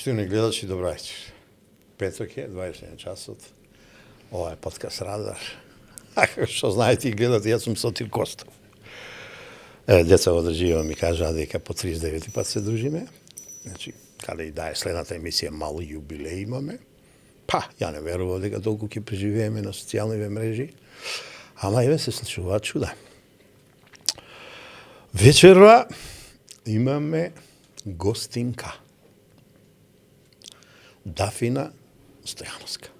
Поштовни гледачи, добра вечер. Петок е, 20 часот. Ова е подкаст Радар. А како што знаете и гледате, јас сум Сотир Костов. Деца во држива ми кажаа дека по 39 пат се дружиме. Значи, каде и да е следната емисија, мал јубилеј имаме. Па, ја не верував дека толку ќе преживееме на социјалните мрежи. Ама еве се случуваат чуда. Вечерва имаме гостинка. Дафина Стојановска.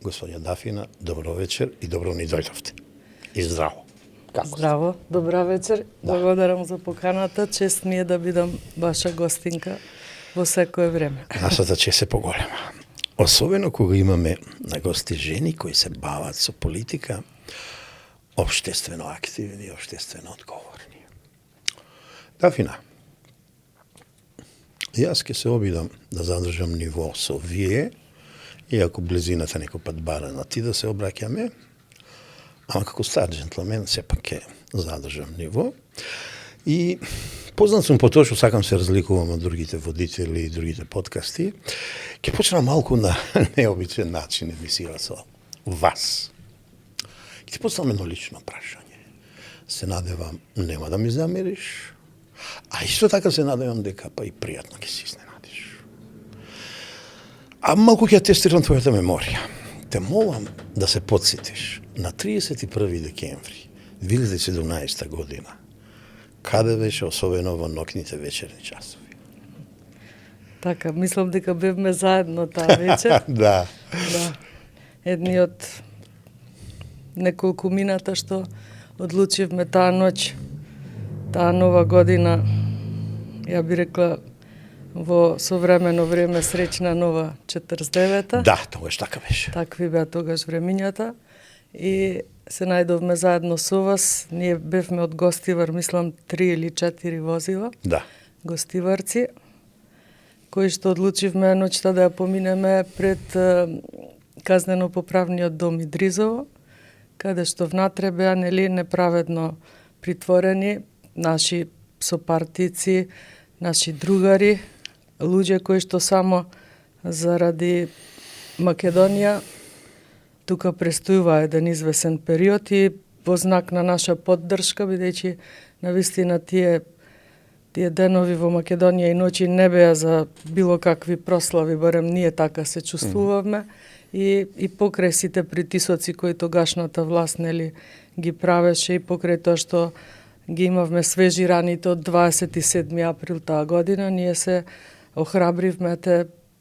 Господја Дафина, добро вечер и добро ни дојдовте. И здраво. Како здраво, добра вечер. Да. Благодарам за поканата. Чест ми е да бидам ваша гостинка во секое време. Нашата чест се поголема. Особено кога имаме на гости жени кои се бават со политика, општествено активни и општествено одговорни. Дафина, јас ќе се обидам да задржам ниво со вие, иако близината некој пат бара на ти да се обраќаме, ама како стар джентлмен сепак ќе задржам ниво. И познат сум по тоа што сакам се разликувам од другите водители и другите подкасти. Ќе почнам малку на необичен начин емисија со вас. Ќе ти поставам едно лично прашање. Се надевам нема да ми замериш, а исто така се надевам дека па и пријатно ќе се изненадиш. А малку ќе тестирам твојата меморија. Те молам да се потсетиш на 31 декември 2017 година. Каде беше, особено во ноќните вечерни часови? Така, мислам дека бевме заедно таа вечер. Да. Да. Едни од неколку мината што одлучивме таа ноќ, таа нова година, ја би рекла, во современо време среќна нова 49-та. Да, тогаш така беше. Такви беа тогаш времињата. И се најдовме заедно со вас. Ние бевме од Гостивар, мислам, 3 или 4 возила. Да. Гостиварци, кои што одлучивме ноќта да ја поминеме пред казнено-поправниот дом Идризово, каде што внатре беа неправедно притворени наши сопартици, наши другари, луѓе кои што само заради Македонија тука престојува еден извесен период и во знак на наша поддршка, бидејќи навистина тие денови во Македонија и ноќи не беа за било какви прослави, барем ние така се чувствувавме, и покрај сите притисоци кои тогашната власт ги правеше и покрај тоа што ги имавме свежи раните од 27 април таа година, ние се охрабривме,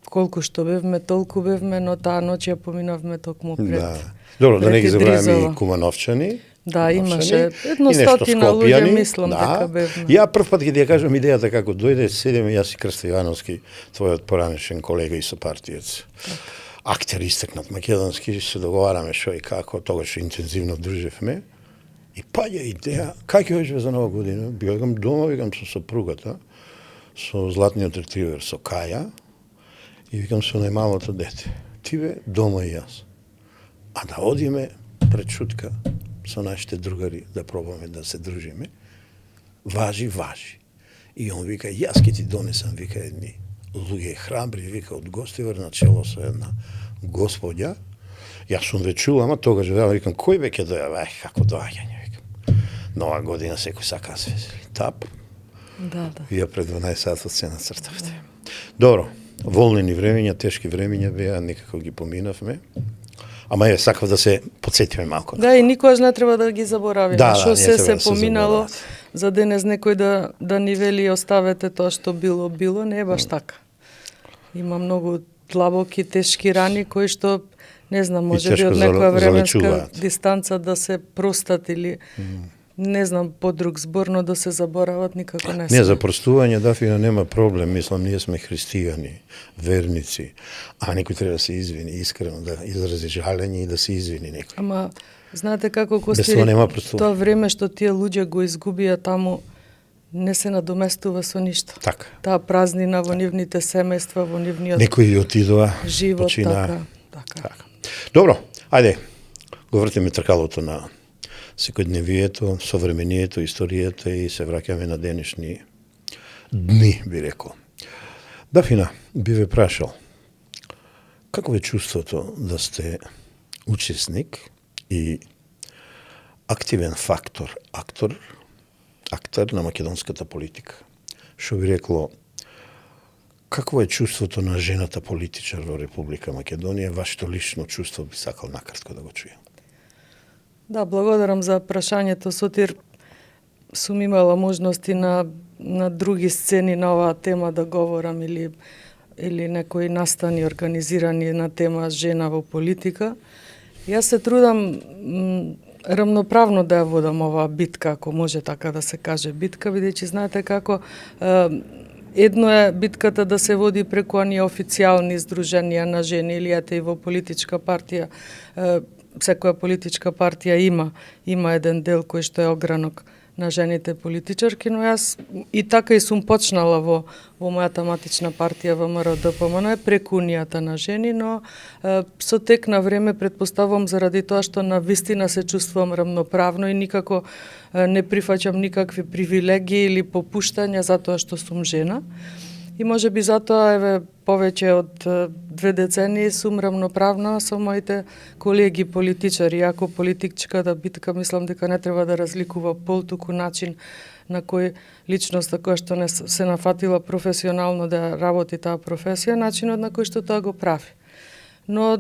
колку што бевме, толку бевме, но таа ноќ ја поминавме токму пред. Да. Добро, да не ги забраваме и Кумановчани. Да, имаше 100 луѓе, мислам, дека бевме. Ја прв пат ќе ти ја кажам идејата како дојде, седеме јас и Крсто Ивановски, твојот поранешен колега и сопартиец. Актер истекнат македонски, се договараме што и како, тогаш интензивно дружевме. И паѓа идеја, кај ќе одиш за нова година? Бегам дома, викам со сопругата, со златниот ретривер, со Каја, и викам со најмалото дете. Ти бе, дома и јас. А да одиме пред шутка со нашите другари да пробаме да се дружиме, важи. И он вика, јас ќе ти донесам, вика, едни луѓе храбри, вика, од Гостивар на чело со една господја. Јас сум ве чул, ама тогаш викам, кој бе ќе дојава? Како доаѓање, викам. Нова година секој сака се весели. Тап. Да. Вие пред 12 сатот се нацртавте. Добро, волнени времења, тешки времења беа, некако ги поминавме. Ама сакав да се потсетиме малку. Да, и никогаш не треба да ги заборавиме. Што се поминало, заборават. за денес некој да ни вели оставете тоа што било, не е баш така. Има многу длабоки, тешки рани кои што не знам, може би од некоја временска дистанца да се простат или не знам, по друг збор, но да се заборават никако не се. Не, за простување, Дафина, нема проблем. Мислам, ние сме христијани, верници, а некој треба да се извини, искрено да изрази жалење и да се извини некој. Ама, знаете како Костири, тоа време што тие луѓе го изгубија таму, не се надоместува со ништо. Така. Таа празнина во нивните семејства, во нивниот некои отидоа, живот, почина. Така. Добро, ајде, го вртиме тркалото на секојдневието, современието, историјата и се враќаме на денешни дни, би рекол. Дафина, би ве прашал, какво е чувството да сте учесник и активен актер на македонската политика? Што би рекло, какво е чувството на жената политичар во Република Македонија? Вашето лично чувство би сакал накратко да го чујам. Да, благодарам за прашањето, Сотир. Сум имала можности на други сцени на оваа тема да говорам или некои настани организирани на тема жена во политика. Јас се трудам рамноправно да ја водам оваа битка, ако може така да се каже битка, бидејќи знаете како едно е битката да се води преку оние официјални здруженија на жени, или ете и во политичка партија. Секоја политичка партија има еден дел кој што е огранок на жените политичарки, но јас и така и сум почнала во мојата матична партија ВМРО-ДПМН преку унијата на жени, но со тек на време претпоставувам заради тоа што на вистина се чувствувам рамноправно и никако не прифаќам никакви привилегии или попуштања затоа што сум жена. И може би затоа, повеќе од 2 децении сум рамноправна со моите колеги политичари. Иако политичката битка мислам дека не треба да разликува пол, туку начин на кој личноста која што не се нафатила професионално да работи таа професија, начинот на кој што тоа го прави. Но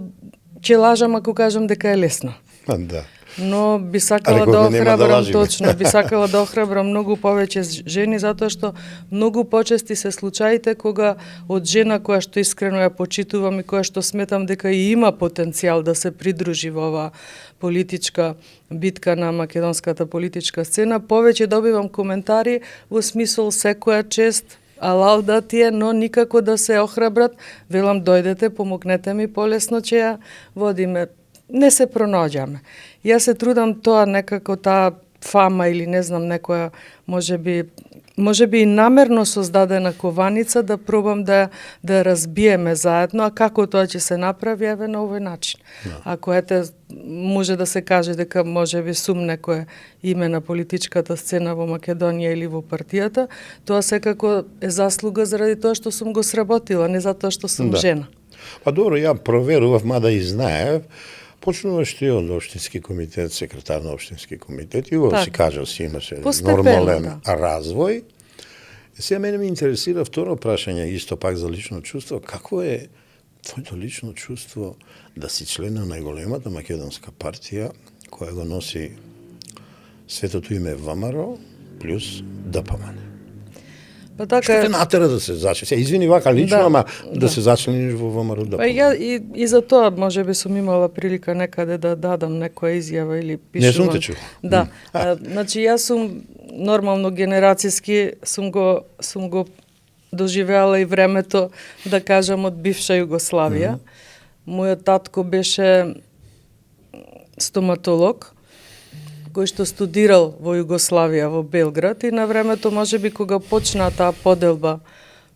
ќе лажам ако кажам дека е лесно. Да. Но би сакала да охрабрам точно, би сакала да охрабрам многу повеќе жени, затоа што многу почести се случаите кога од жена која што искрено ја почитувам и која што сметам дека и има потенцијал да се придружи во оваа политичка битка на македонската политичка сцена, повеќе добивам коментари во смисол секоја чест, алал да ти е, но никако да се охрабрат, велам дојдете, помогнете ми, полесно ќе ја водиме. Не се пронаѓаме. Јас се трудам тоа некако таа фама или не знам некоја можеби и намерно создадена кованица да пробам да разбиеме заедно, а како тоа ќе се направи еве на овој начин. Ако може да се каже дека можеби сум некое име на политичката сцена во Македонија или во партијата, тоа секако е заслуга заради тоа што сум го сработила, не затоа што сум жена. Па добро, ја проверував, мада и знаев. Почнуваш ти од општински комитет, секретар на општински комитет и си кажал си имаше нормален развој. Сега мене ме интересира второ прашање, исто пак за лично чувство. Какво е твоето лично чувство да си член на најголемата македонска партија која го носи светото име ВМРО плюс ДПМН? Па така, што те натера да се зачлениш? Извини вака лично, ама да се зачлениш во ВМРО-ДПМН. Па ја и за тоа можеби сум имала прилика некаде да дадам некоја изјава или пишувам. Не сум те чул. Да. Значи јас сум нормално генерацијски сум го доживеала и времето, да кажам, од бивша Југославија. Мојот татко беше стоматолог, кој што студирал во Југославија, во Белград, и на времето, можеби, кога почна таа поделба,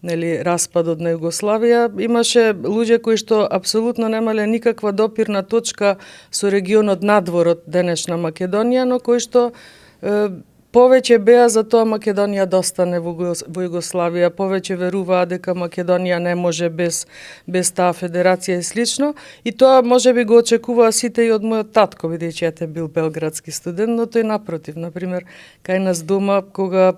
распадот на Југославија, имаше луѓе кои што апсолутно немале никаква допирна точка со регионот надвор од денешна Македонија, но кои што повеќе беа за тоа Македонија да остане во Југославија, повеќе веруваа дека Македонија не може без таа федерација и слично, и тоа можеби го очекуваа сите и од мојот татко, бидејќи ете бил белградски студент, но тој напротив, например, кај нас дома, кога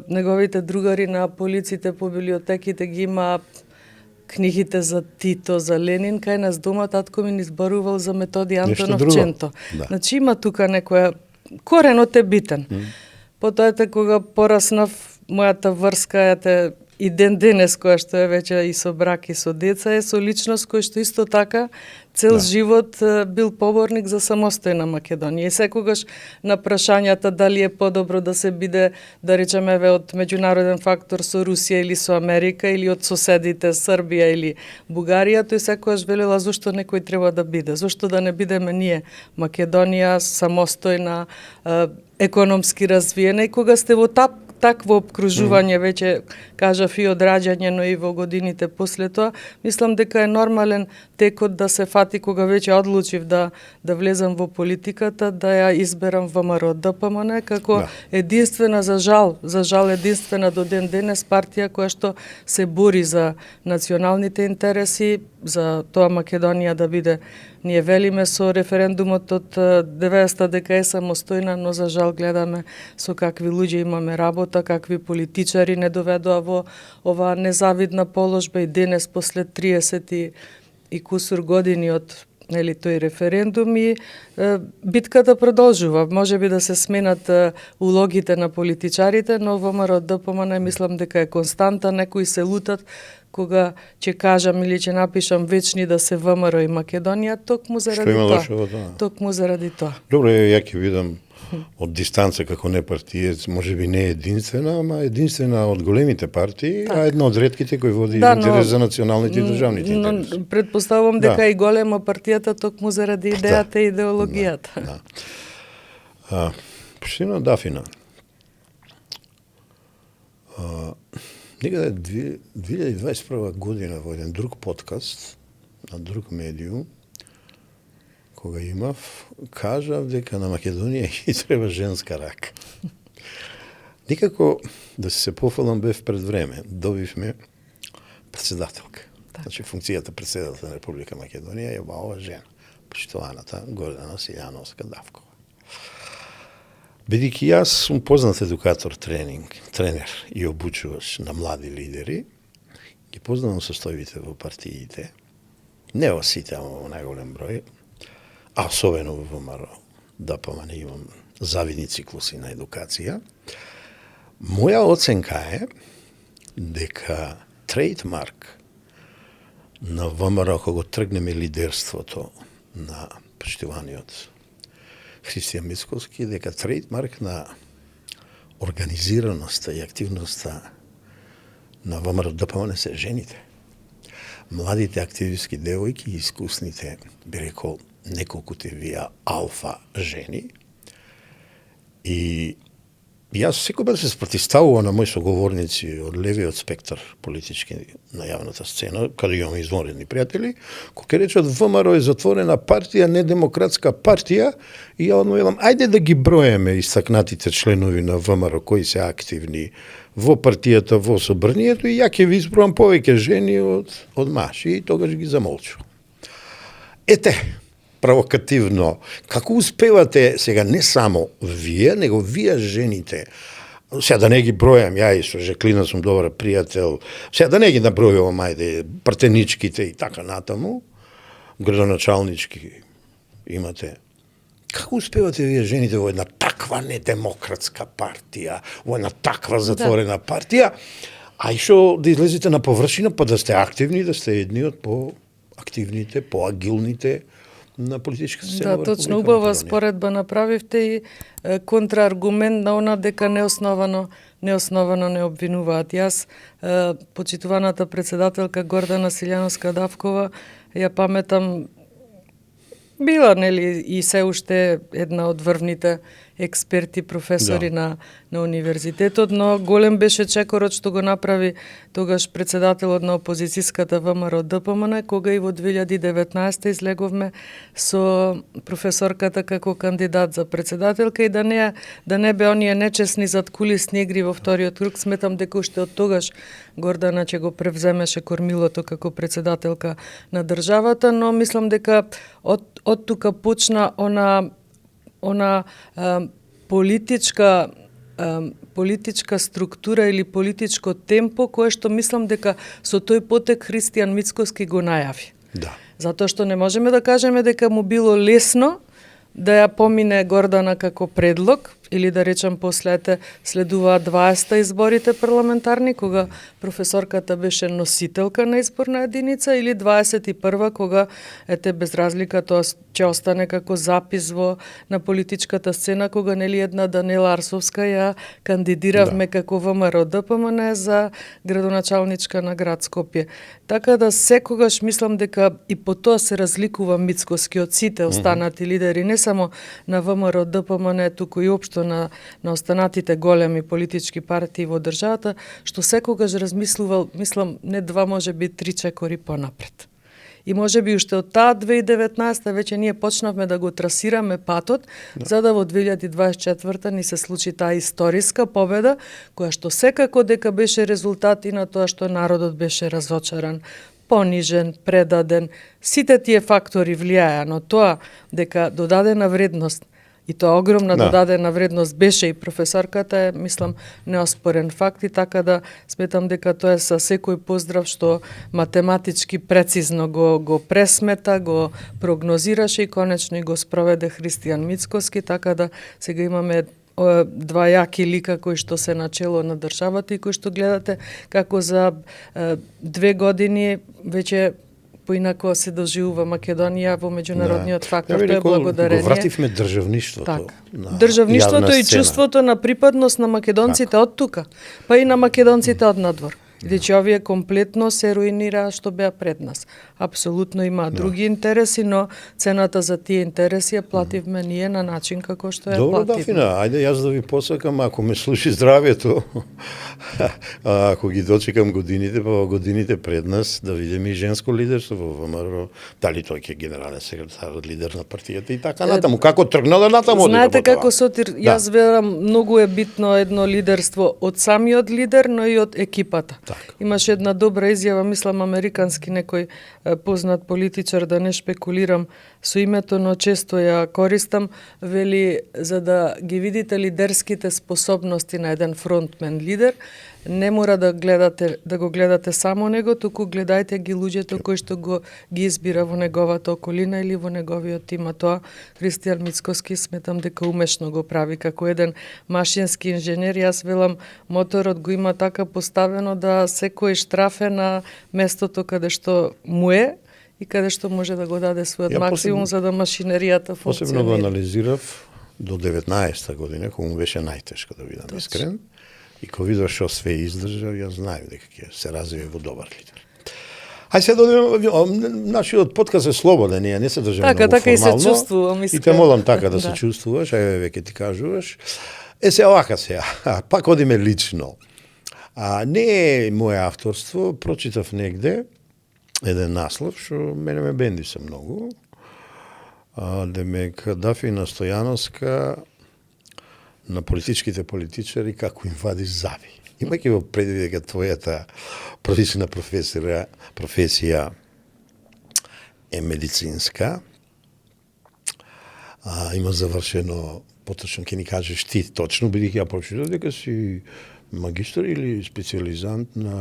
неговите другари на полиците по библиотеките ги има книгите за Тито, за Ленин, кај нас дома татко ми избарувал за Методи Антонов Ченто. Да. Значи има тука некоја коренот е битен. Потоа кога пораснав, мојата врска и ден денес, која што е веќе и со брак и со деца, е со личност кој што исто така цел живот бил поборник за самостојна Македонија. И секогаш на прашањата дали е подобро да се биде, да речеме, од меѓународен фактор со Русија или со Америка или од соседите Србија или Бугарија, тој секогаш велела зошто некој треба да биде, зошто да не бидеме ние Македонија самостојна, економски развиена, и кога сте во такво обкружување веќе кажав и од раѓање, но и во годините после тоа, мислам дека е нормален текот да се фати кога веќе одлучив да влезам во политиката, да ја изберам ВМРО ДПМН како единствена за жал единствена до ден денес партија која што се бори за националните интереси, за тоа Македонија да биде, ние велиме со референдумот од 90-та дека е самостојна, но за жал гледаме со какви луѓе имаме работа, какви политичари не доведоа во оваа незавидна положба и денес после 30 и кусур години од тој референдум и битката продолжува. Може би да се сменат улогите на политичарите, но ВМРО ДПМН мислам дека е константа, некои се лутат кога ќе кажам или ќе напишам вечни да се ВМРО и Македонија, токму заради тоа. Токму заради тоа. Добро, ја ќе видам од дистанца како непартиец, може би не единствена, ама единствена од големите партии, а една од ретките кои води интерес за националните и државните интереси. Но предпоставувам дека и голема партијата токму заради идејата и идеологијата. Поштина Дафина. Некаде 2021 година во еден друг подкаст на друг медиум, кога имав, кажав дека на Македонија и треба женска рака. Никако да се пофалам бев пред време. Добивме председателка. Значи функцијата председател на Република Македонија е ова жена, поштованата Гордана Силјановска Давкова. Бидејќи јас сум познат едукатор тренер и обучуваш на млади лидери, ги познавам состојбите во партиите, не во сите, ама во најголем број, а особено во ВМРО ДПМН имам завидни циклуси на едукација. Моја оценка е дека трейдмарк на ВМРО кога тргнеме лидерството на поштуваниот Христијан Мицкоски, дека трейдмарк на организираноста и активноста на ВМРО ДПМН се жените. Младите активистки девојки и искусните, би рекол, неколкуте вија алфа жени. И јас секогаш се спротивставувам на мои соговорници од левиот спектар политички на јавната сцена, каде имам извонредни пријатели, кои речат ВМРО е затворена партија, не демократска партија, и ја одмовелам, ајде да ги броеме истакнатите членови на ВМРО кои се активни во партијата, во собранието, и ја ќе ви изброам повеќе жени од маши, и тогаш ги замолчувам. Ете, провокативно, како успевате сега не само вие, него вие жените, сега да не ги бројам, ја и со Жеклина сум добар пријател, сега да не ги набројувам, ајде, партеничките и така натаму, градоначалнички имате. Како успевате вие жените во една таква недемократска партија, во една таква затворена партија, а и шо да излезете на површина, па да сте активни, да сте едни од поактивните, поагилните на политичка сцена. Да, точно, убава споредба направивте и контрааргумент на она дека неосновано не обвинуваат. Јас, почитуваната председателка Гордана Силјановска Давкова, ја паметам, била, нели, и се уште една од врвните експерти, професори на универзитетот, но голем беше чекорот што го направи тогаш председателот на опозицијската ВМРО ДПМН, кога и во 2019 излеговме со професорката како кандидат за председателка, и да не бе оние нечесни задкулисни игри во вториот круг. Сметам дека уште од тогаш Гордана ќе го превземеше кормилото како председателка на државата, но мислам дека од тука почна она политичка структура или политичко темпо кое што мислам дека со тој потек Христијан Мицкоски го најави. Да. Затоа што не можеме да кажеме дека му било лесно да ја помине Гордана како предлог, или да речам после следуваат 20-та изборите парламентарни, кога професорката беше носителка на изборна единица, или 21-та, кога без разлика тоа ќе остане како запис на политичката сцена, кога нели една Данела Арсовска ја кандидиравме како ВМРО ДПМН за градоначалничка на град Скопје. Така да секогаш мислам дека и по тоа се разликува Мицкоски од сите останати лидери, не само на ВМРО ДПМН, туку и општо множеството на останатите големи политички партии во државата, што секогаш размислувал, мислам, не 2, може би 3 чекори понапред. И може би уште од таа 2019 веќе ние почнавме да го трасираме патот, за да во 2024 ни се случи таа историска победа, која што секако дека беше резултат и на тоа што народот беше разочаран, понижен, предаден. Сите тие фактори влијаја, но тоа дека додадена вредност, и тоа огромна додадена вредност беше и професорката е, мислам, неоспорен факт и така да сметам дека тоа е со секој поздрав што математички прецизно го пресмета, го прогнозираше и конечно и го спроведе Христијан Мицкоски, така да сега имаме 2 јаки лика кои што се начело на државата и кои што гледате како за 2 години веќе поинако се доживува Македонија во меѓународниот фактор. Тоа е благодарение. Го вративме државништвото. Так. Државништвото и чувството на припадност на македонците од тука, па и на македонците од надвор. Бидејќи овие комплетно се руинираа што беа пред нас. Апсолутно има други интереси, но цената за тие интереси ја плативме ние на начин како што ја плативме. Добро, Дафина, ајде јас да ви посакам, ако ме слуши здравието, ако ги дочекам годините, па во годините пред нас, да видиме и женско лидерство во ВМРО, дали тој ќе генерален секретар, лидер на партијата и така натаму. Како тргнала натаму? Знаете како, Сотир, јас верам, многу е битно едно лидерство од самиот лидер, но и од екипата. Имаше една добра изјава, мислам американски некој познат политичар, да не шпекулирам со името, но често ја користам, вели, за да ги видите лидерските способности на еден фронтмен лидер, не мора да го гледате само него, туку гледајте ги луѓето кои што ги избира во неговата околина или во неговиот тим. А тоа Христијан Мицкоски сметам дека умешно го прави како еден машински инженер. Јас велам, моторот го има така поставено да секој штраф е на местото каде што му е и каде што може да го даде својот максимум за да машинеријата функционира. Посебно го анализирав до 19-та година, кога му беше најтешко, да бидам искрен. И кога видов што све издржав, јас знаев дека ќе се развие во добар лидер. Ај се додем, нашиот подкаст е слободен, ние не се држаме така, многу така формално. И се чувствувам, И те молам така да се чувствуваш, ај веќе ти кажуваш. Се овака сега, пак одиме лично. Не е моје авторство, прочитав негде еден наслов, што мене ме бендиса многу. Демек, Дафина Стојановска на политичките политичари како им вади зави. Имајќи во предвид дека твојата професија е медицинска, има завршено, поточно ќе ни кажеш ти точно, бидејќи ја прочитав дека си магистар или специализант на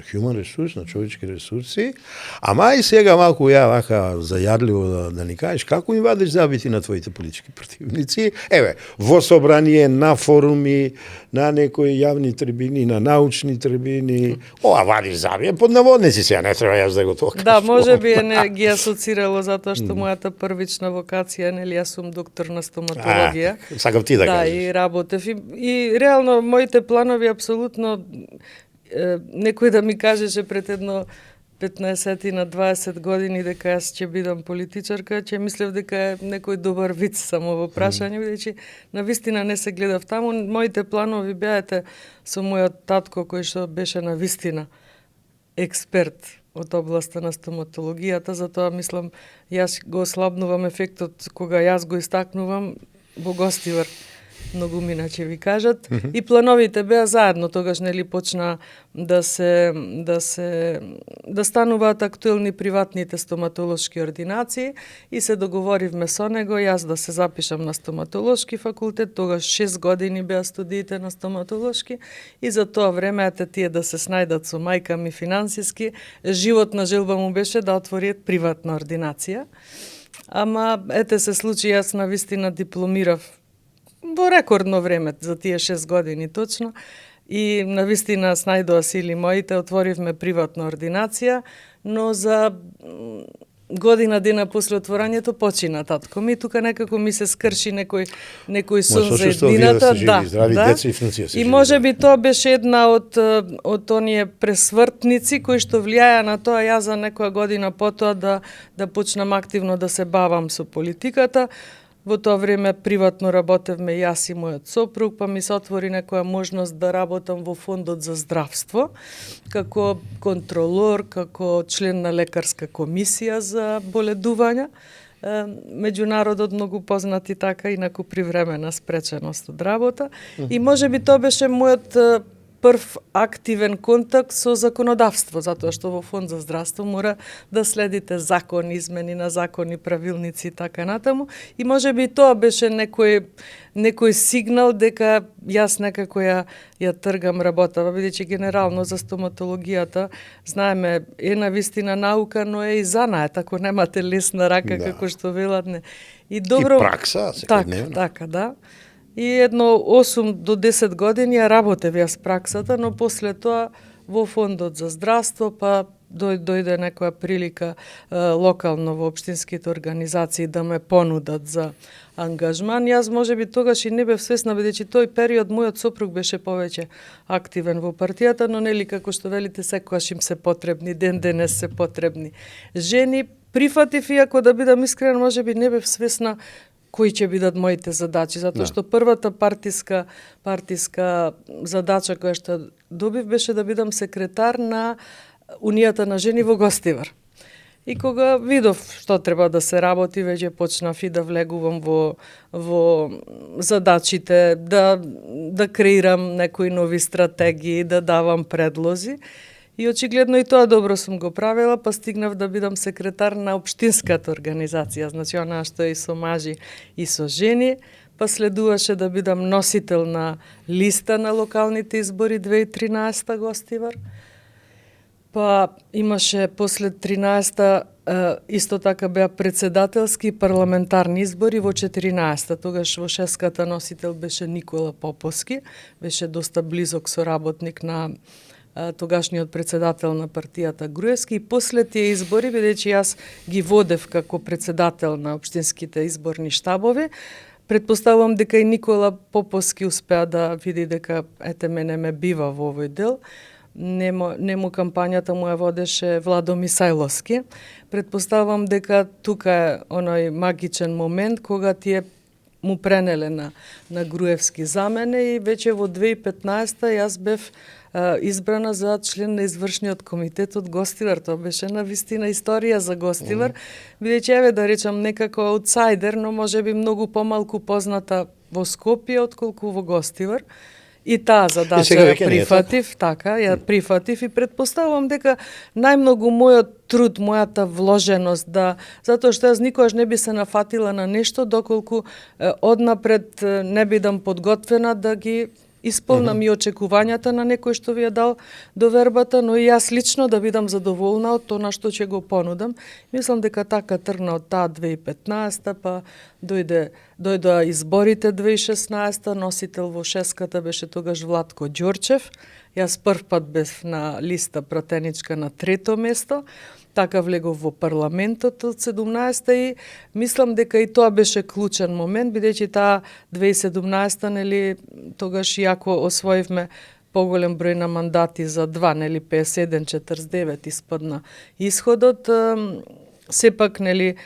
human resource, на човечки ресурси, ама и сега малку ја вака зајадливо да ни кажеш како им вадиш забити на твоите политички противници. Еве, во собрание, на форуми, на некои јавни трибини, на научни трибини, ова вадиш заби, под наводници сега, не треба јас да го тоа. Да, може би не ги асоцирало затоа што мојата првична вокација, нели, јас сум доктор на стоматологија. Сакав ти да кажеш. Да, и работев. И реално моите планови апсолутно некој да ми кажеше пред едно 15 на 20 години дека јас ќе бидам политичарка, ќе мислев дека е некој добар виц само во прашање, бидејќи навистина не се гледав таму. Моите планови беаете со мојот татко кој што беше навистина експерт од областа на стоматологијата, затоа мислам јас го ослабнувам ефектот кога јас го истакнувам во гостивар. Многу мина ќе ви кажат. И плановите беа заедно, тогаш нели почна да стануваат актуелни приватните стоматолошки ординации и се договоривме со него јас да се запишам на стоматолошки факултет. Тогаш 6 години беа студиите на стоматолошки и за тоа време тие да се снајдат со мајка ми финансиски. Животна желба му беше да отвори приватна ординација. Ама се случи, јас навистина дипломирав во рекордно време за тие 6 години точно и навистина снајдоа сили моите, отворивме приватна ординација, но за година дена после отворањето почина татко ми, тука некако ми се скрши некој сон за еднината, да. И можеби тоа беше една од оние пресвртници кои што влијаја на тоа јас за некоја година потоа да почнам активно да се бавам со политиката. Во тоа време приватно работевме јас и мојот сопруг, па ми се отвори некоја можност да работам во Фондот за здравство, како контролор, како член на лекарска комисија за боледувања. Меѓународот многу познати така, инаку привремена спреченост од работа. И можеби тоа беше мојот прв активен контакт со законодавство, затоа што во Фонд за здравство мора да следите закони, измени на закони, правилници и така натаму. И можеби тоа беше некој сигнал дека јас некако ја тргам работава, бидејќи генерално за стоматологијата знаеме една вистина наука, но е и занает, ако немате лесна рака како што велат не. И добро и пракса секојдневно. Така, да. И едно 8 до 10 години ја работев јас праксата, но после тоа во Фондот за здравство, па дојде некоја прилика локално во општинските организации да ме понудат за ангажман. Јас можеби тогаш и не бев свесна, бидејќи тој период мојот сопруг беше повеќе активен во партијата, но нели како што велите секогаш им се потребни, ден денес се потребни жени. Прифатив, иако да бидам искрена, можеби не бев свесна кои ќе бидат моите задачи, затоа што првата партиска задача која што добив беше да бидам секретар на Унијата на жени во Гостивар. И кога видов што треба да се работи, веќе почнав и да влегувам во задачите, да креирам некои нови стратегии, да давам предлози. И очигледно и тоа добро сум го правила, па стигнав да бидам секретар на општинската организација, значи она што е и со мажи и со жени, па следуваше да бидам носител на листа на локалните избори 2013 Гостивар. Па имаше после 13-та исто така беа председателски и парламентарни избори во 14-та. Тогаш во шеската носител беше Никола Поповски, беше доста близок соработник на тогашниот председател на партијата Груевски, и после тие избори, бидејќи јас ги водев како председател на општинските изборни штабови, предпоставувам дека и Никола Поповски успеа да види дека ете мене ме бива во овој дел. Нему кампањата му ја водеше Владо Мисајловски. Предпоставувам дека тука е оној магичен момент кога тие му пренеле на Груевски за мене, и веќе во 2015 јас бев избрана за член на извршниот комитет од Гостивар. Тоа беше на вистина историја за Гостивар, бидејќи еве да речам некако аутсайдер, но можеби многу помалку позната во Скопје отколку во Гостивар. И таа задача ја прифатив, така, ја прифатив, и предпоставувам дека најмногу мојот труд, мојата вложеност, затоа што јас никогаш не би се нафатила на нешто доколку однапред не бидам подготвена да ги исполнам и очекувањата на некој што ви ја дал довербата, но и јас лично да бидам задоволна од тоа што ќе го понудам. Мислам дека така тргна од таа 2015, па дојдоа изборите 2016, носител во шеската беше тогаш Владко Ѓорчев. Јас прв пат бев на листа пратеничка на 3-то место. Така влегов во парламентот од 17-та, и мислам дека и тоа беше клучен момент, бидејќи таа 2017-та, нели, тогаш иако освоивме поголем број на мандати за 2, нели, 51-49 испадна исходот, сепак, нели,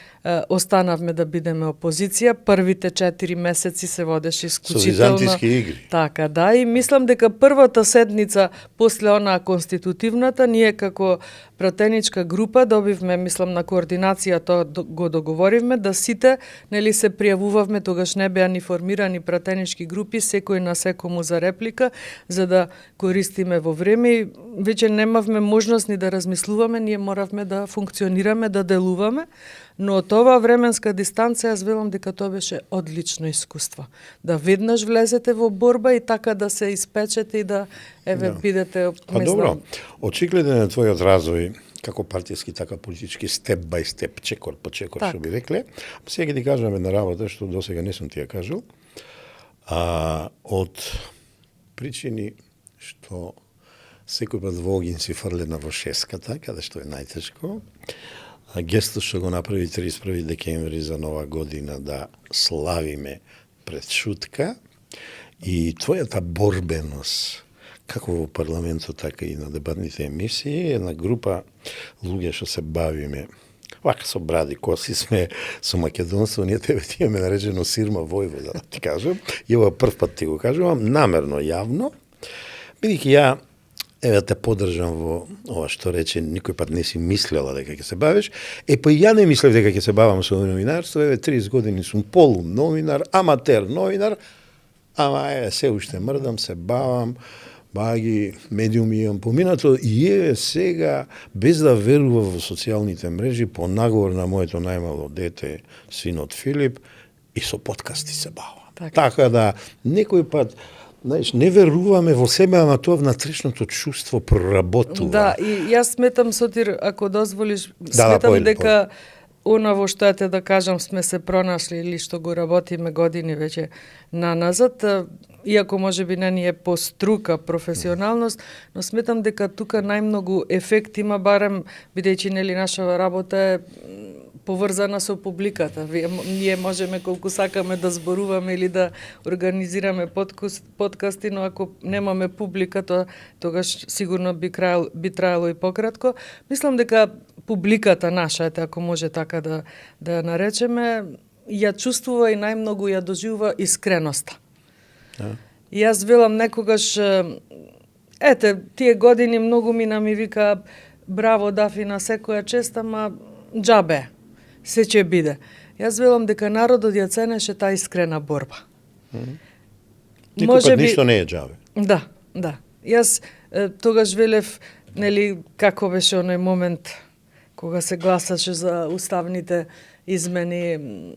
останавме да бидеме опозиција. Првите 4 месеци се водеше исклучително. Со византиски игри. Така, да, и мислам дека првата седница после онаа конститутивната, ние како пратеничка група добивме, мислам, на координација тоа го договоривме, да сите, нели, се пријавувавме, тогаш не беа ни формирани пратенички групи, секој на секому за реплика, за да користиме во време, и веќе немавме можност ни да размислуваме, ние моравме да функционираме, да делуваме. Но од оваа временска дистанца јас велам дека тоа беше одлично искуство. Да веднаш влезете во борба и така да се испечете и да бидете, не добро, очигледен е твојот развој како партиски, така политички, степ бај степ, чекор по чекор, што би рекле. Сега ти кажам една работа што досега не сум ти ја кажал. Од причини што секој пат во огин си фрлена во шеската, каде што е најтешко, гестот што го направи 31 декември за нова година да славиме пред шутка, и твојата борбеност како во парламентот, така и на дебатните емисии, една група луѓе што се бавиме Вака со бради, коси сме со македонство, ние тебе ти имаме наречено Сирма Војвода, да ти кажам. И ова прв пат ти го кажувам, намерно, јавно, бидејќи ја еве те поддржам во ова што рече, никој пат не си мислела дека ќе се бавиш. Па и ја не мислев дека ќе се бавам со новинарство, еве 30 години сум полум новинар, аматер новинар, ама еве се уште мрдам, се бавам, баги, медиуми имам поминато и еве сега, без да верува во социјалните мрежи, по наговор на моето најмало дете, синот Филип, и со подкасти се бавам. Така да, некој пат, знаеш, не веруваме во себе, ама тоа внатрешното чувство проработува. Да, и јас сметам, Сотир, ако дозволиш, сметам дека она во што ете да кажам сме се пронашли или што го работиме години веќе наназад, иако можеби не ни е по струка професионалност, но сметам дека тука најмногу ефект има, барем бидејќи нели наша работа е поврзана со публиката. Ние можеме колку сакаме да зборуваме или да организираме подкасти, но ако немаме публика, тогаш сигурно би траело и пократко. Мислам дека публиката наша, ако може така да ја наречеме, ја чувствува и најмногу ја доживува искреноста. И јас велам некогаш, тие години многу ми вика браво Дафи на секоја чест, ама џабе, се ќе биде. Јас велам дека народот ја ценеше таа искрена борба. Никој пат ништо не е џабе. Да. Јас тогаш велев, нели, како беше оној момент кога се гласаше за уставните измени,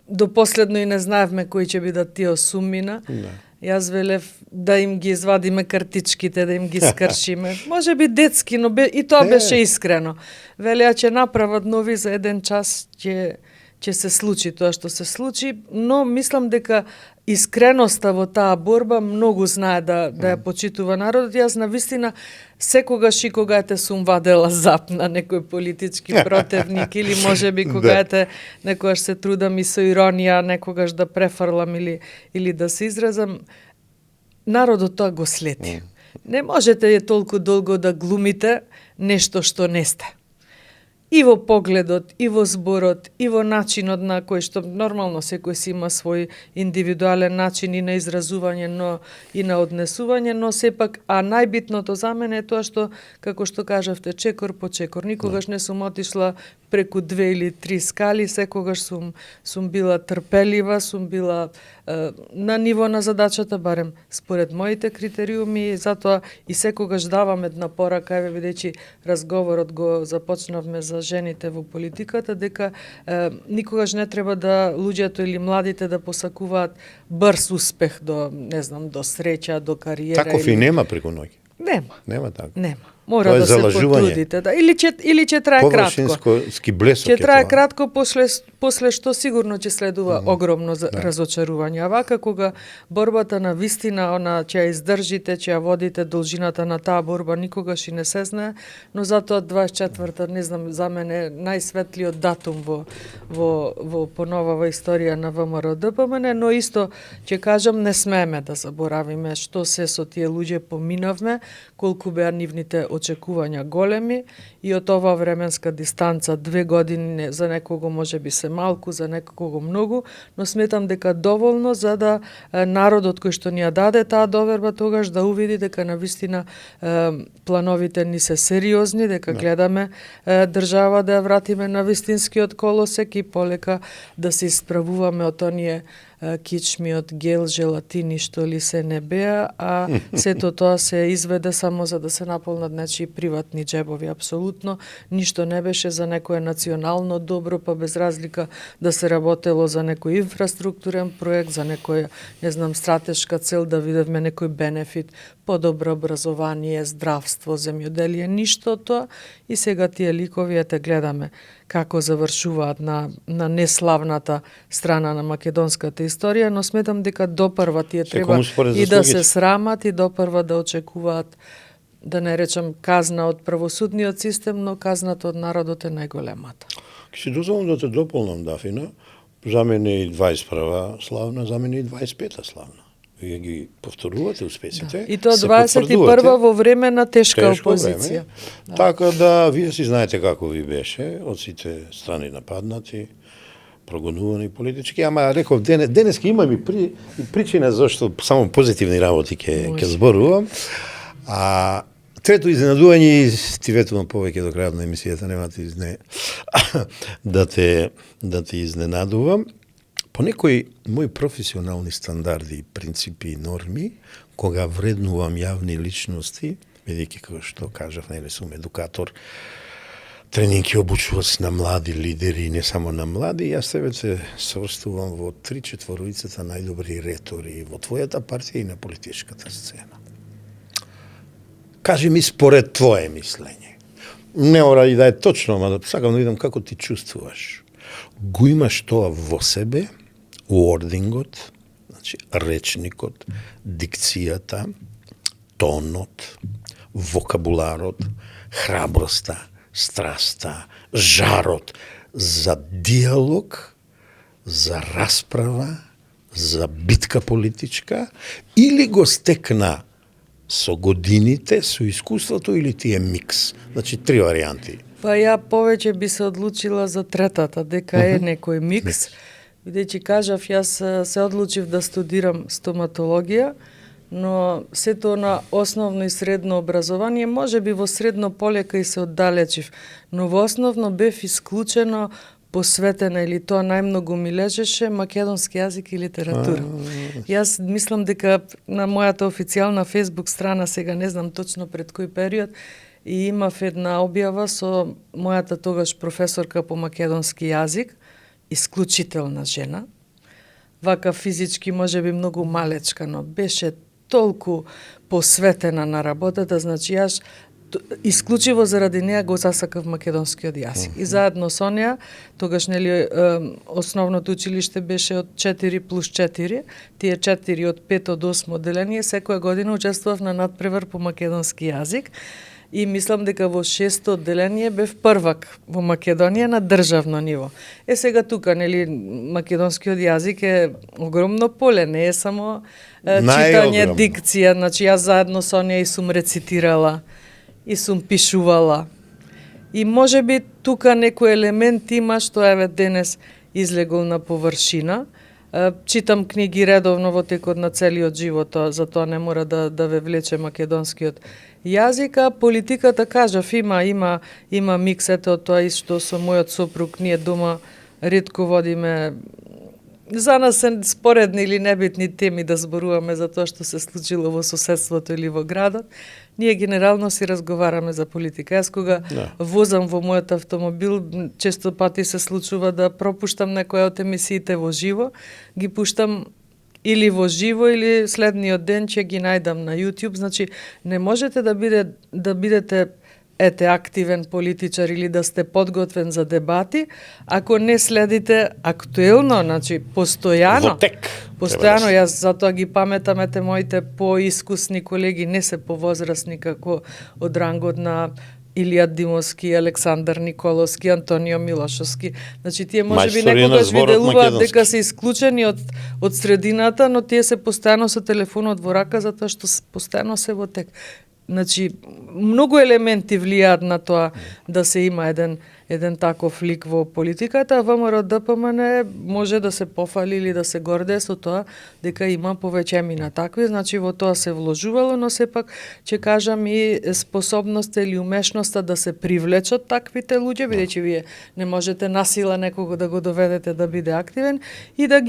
до последно и не знаевме кои ќе бидат тие суммина. Јас велев да им ги извадиме картичките, да им ги скршиме. Може би детски, но и тоа беше искрено. Велеа ќе направат нови за еден час, ќе се случи тоа што се случи, но мислам дека искреноста во таа борба многу знае да ја почитува народот. Јас навистина секогаш и кога сум вадела зап на некој политички противник или можеби кога некогаш се трудам и со иронија некогаш да префрлам или да се изразам, народот тоа го следи. Не можете толку долго да глумите нешто што не сте. И во погледот, и во зборот, и во начинот на кој што нормално секој си има свој индивидуален начин и на изразување, но и на однесување, но сепак, а најбитното за мене е тоа што, како што кажавте, чекор по чекор. Никогаш не сум отишла преку 2 или 3 скали, секогаш сум била трпелива, сум била на ниво на задачата, барем според моите критериуми, затоа и секогаш давам една порака, еве бидејќи разговорот го започнавме за жените во политиката, дека никогаш не треба да луѓето или младите да посакуваат брз успех до, не знам, до среќа, до кариера. Таков и нема преку ноќ. Нема така. Нема. Мора да се потрудите, да. Или ќе трае кратко. Површински блесок ќе трае кратко, после што сигурно ќе следува огромно разочарување. А вака кога борбата на вистина, она ќе ја издржите, ќе ја водите, должината на таа борба никогаш и не се знае, но затоа 24-та, не знам, за мене најсветлиот датум во поновава историја на ВМРО-ДПМН, но исто ќе кажам, не смееме да заборавиме што се со тие луѓе поминавме, колку беа нивните очекувања големи и од ова временска дистанца 2 години за некого може би се малку, за некого многу, но сметам дека доволно за да народот кој што ни ја даде таа доверба тогаш да увиди дека навистина плановите ни се сериозни, дека гледаме држава да ја вратиме на вистинскиот колосек и полека да се исправуваме од оние кичми од гел, желатини што ли се не беа, а сето тоа се изведе само за да се наполнат нечии приватни џебови. Апсолутно ништо не беше за некое национално добро, па без разлика да се работело за некој инфраструктурен проект, за некоја, не знам, стратешка цел да видевме некој бенефит, подобро образование, здравство, земјоделие, ништо тоа. И сега тие ликови те гледаме како завршуваат на неславната страна на македонската историја, но сметам дека допрва тие треба и да се срамат и допрва да очекуваат, да не речам казна од правосудниот систем, но казната од народот е најголемата. Ке си дозволам да те дополнам, Дафина. За мене и 21-ва славна, за мене и 25-та славна. Вие ги повторувате успесите. И тоа се 21 во време на тешка опозиција. Да. Така да, вие си знаете како ви беше, од сите страни нападнати, прогонувани политички, ама реков денеска имам и причина зашто само позитивни работи ќе зборувам. А трето изненадување, и ти ветувам повеќе до крајот на емисијата, нема да те изненадувам. По некои мои професионални стандарди, принципи и норми, кога вреднувам јавни личности, бидејќи како што кажав, нели сум едукатор, тренинг и обучувач на млади лидери, не само на млади, јас тебе се сврстувам во 3/4 најдобри ретори во твојата партија и на политичката сцена. Кажи ми според твое мислење. Не мора и да е точно, ама сакам да видам како ти чувствуваш. Го имаш тоа во себе, уордингот, значи речникот, дикцијата, тонот, вокабуларот, храброста, страста, жарот за диалог, за расправа, за битка политичка, или го стекна со годините, со искуството, или ти е микс? Значи, 3 варијанти. Па ја повеќе би се одлучила за третата, дека е некој микс. Бидејќи кажав, јас се одлучив да студирам стоматологија, но сето на основно и средно образование, може би во средно полека и се оддалечив, но во основно бев исклучено посветена, или тоа најмногу ми лежеше, македонски јазик и литература. Јас мислам дека на мојата официјална Facebook страна, сега не знам точно пред кој период, и имав една објава со мојата тогаш професорка по македонски јазик, исклучителна жена, вака физички може би многу малечка, но беше толку посветена на работата, значи јас исклучиво заради неа го засакав македонскиот јазик. И заедно со неа, тогаш нели основното училиште беше од 4+4, тие 4 од 5 од 8 одделение, секоја година учествував на надпревар по македонски јазик. И мислам дека во 6-то одделение бев првак во Македонија на државно ниво. Сега тука, нели, македонскиот јазик е огромно поле, не е само читање, дикција. Значи, јас заедно со неја и сум рецитирала, и сум пишувала. И може би тука некој елемент има што еве денес излегол на површина. Читам книги редовно во текот на целиот живот, затоа не мора да ве влече македонскиот јазика. Политиката, кажав, има микс, ето тоа и што со мојот сопруг, ние дома ретко водиме, за нас се споредни или небитни теми да зборуваме за тоа што се случило во соседството или во градот. Ние генерално си разговараме за политика. Јас кога возам во мојот автомобил, често пати се случува да пропуштам некоја од емисиите во живо, ги пуштам или во живо, или следниот ден ќе ги најдам на YouTube. Значи, не можете да бидете активен политичар или да сте подготвен за дебати, ако не следите актуелно, значи постојано. Постојано, јас затоа ги паметам, моите поискусни колеги, не се повозрасни како од рангот на Илија Димовски, Александар Николовски, Антонио Милошовски. Значи, тие може би некогаш ви делуваат дека се исклучени од средината, но тие се постојано со телефонот во рака, затоа што постојано се во тек. Значи, многу елементи влијаат на тоа да се има еден таков лик во политиката, а ВМРО-ДПМН може да се пофали или да се горде со тоа дека има повеќемина такви, значи во тоа се вложувало, но сепак ќе кажам и способноста или умешноста да се привлечат таквите луѓе, бидејќи вие не можете насила некого да го доведете да биде активен и да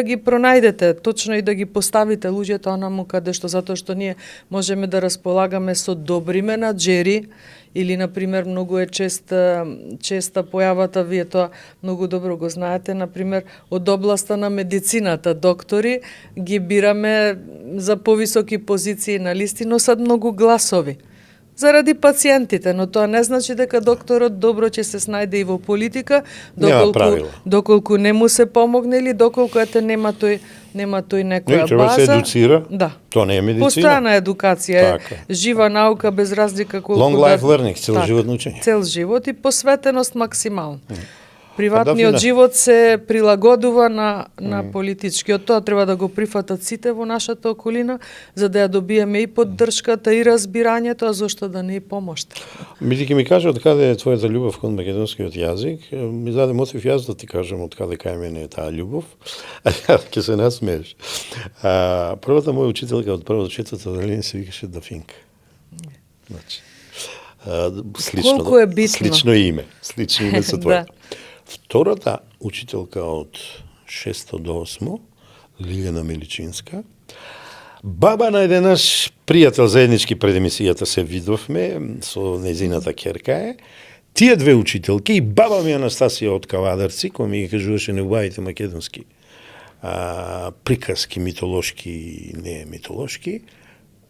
ги пронајдете, точно и да ги поставите луѓето онаму каде што, затоа што ние можеме да располагаме со добри менаџери, или, например, многу е честа појавата, вие тоа многу добро го знаете, например, од областа на медицината, доктори ги бираме за повисоки позиции на листи, носат многу гласови заради пациентите, но тоа не значи дека докторот добро ќе се снајде и во политика, доколку не му се помогне или доколку нема тој некоја база. Треба се едуцира. Да. Тоа не е медицина. Постојана едукација, жива наука без разлика колку long life learning, цел животно учење. Цел живот и посветеност максимално. Приватниот живот се прилагодува на политичкиот. Тоа треба да го прифатат сите во нашата околина, за да ја добиеме и поддршката и разбирањето, а зошто да не и помошта. Бидејќи ми кажа од каде е твојата љубов кон македонскиот јазик, ми даде мотив јас да ти кажам од каде кај мене е таа љубов. Ќе се насмееш. Првата моја учителка од првото четврто одделение се викаше Дафинка. Значи, Колку е битно. Слично име со твоето. Да. Втората учителка од 6 до 8, Лилјана Миличинска, баба на еден наш пријател заеднички пред емисијата се видовме со незината ќерка е. Тие две учителки и баба ми Анастасија од Кавадарци, која ми ги кажуваше не убавите македонски приказки, митолошки и не митолошки,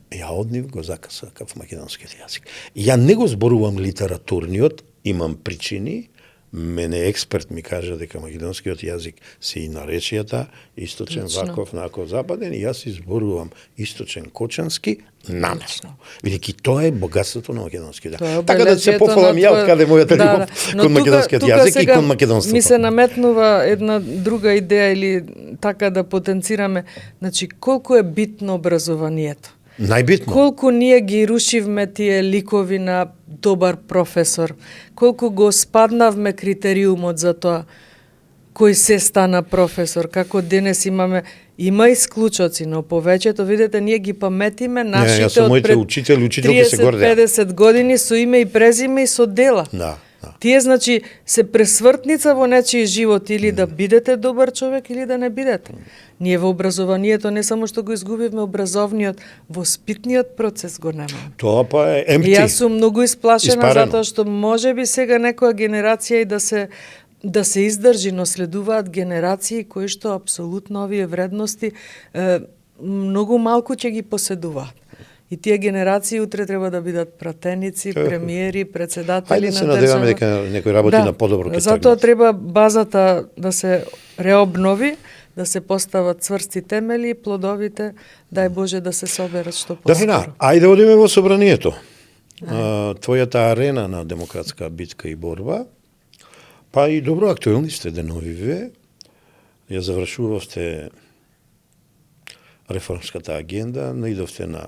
ја од нив го закасакав македонскиот јазик. Ја не го зборувам литературниот, имам причини. Мене експерт ми кажа дека македонскиот јазик се и наречијата источен, ваков, нако, западен, и јас изборувам источен кочански намесно. Бидејќи тоа е богатството на македонскиот јазик. Така да се пофалам ја од каде мојата љубов кон македонскиот јазик и кон македонството. Ми се наметнува една друга идеја или така да потенцираме, значи колку е битно образованието. Најбитно. Колку ние ги рушивме тие ликови на добар професор, колку го спаднавме критериумот за тоа кој се стана професор, како денес има исклучоци, но повеќето, видите, ние ги паметиме нашите од пред 30-50 години со име и презиме и со дела. Да. Тие, значи, се пресвртница во нечиј живот, или да бидете добар човек, или да не бидете. Ние во образованието не само што го изгубивме образовниот, воспитниот процес го немаме. Тоа па е емпти. Јас сум многу исплашена затоа што можеби сега некоја генерација и да се издржи, но следуваат генерации кои што апсолутно овие вредности многу малку ќе ги поседуваат. И тие генерации утре треба да бидат пратеници, премиери, председатели на држава. Хајде се надеваме дека некој работи на подобро ќе тргне. Затоа треба базата да се реобнови, да се постават цврсти темели и плодовите, дај Боже, да се соберат што поскоро. Дафина, ајде одиме во собранието. Твојата арена на демократска битка и борба, па и добро актуелни сте деновиве, ја завршувавте реформската агенда, наидовте на